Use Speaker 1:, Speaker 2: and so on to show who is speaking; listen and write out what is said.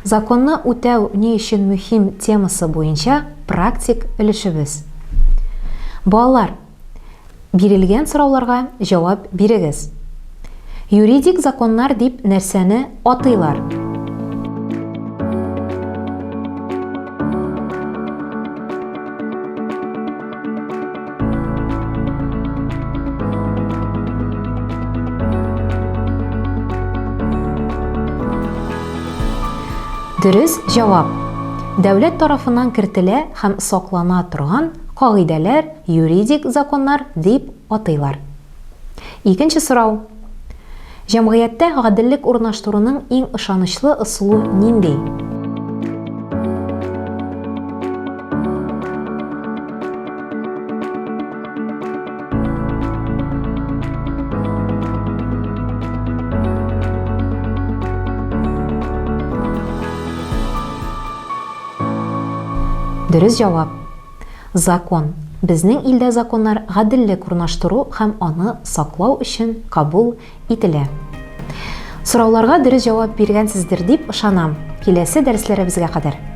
Speaker 1: Законны үтәү ни өчен мөһим темасы буенча практик өлешебез. Балалар, бирелгән сорауларга җавап бирегез. Юридик законнар дип нәрсәне атыйлар? Дөрес җавап. Дәүләт тарафыннан кертелә һәм саклана торган кагыйдәләр юридик законнар дип атыйлар. Икенче сорау. Җәмгыятьтә гаделлек урнаштыруның иң ышанычлы ысулы нинди? Дөрес җавап. Закон. Безнең илдә законнар гаделлек урнаштыру һәм аны саклау өчен кабул ителә. Сорауларга дөрес җавап биргәнсездер дип ышанам. Киләсе дәресләребезгә кадәр.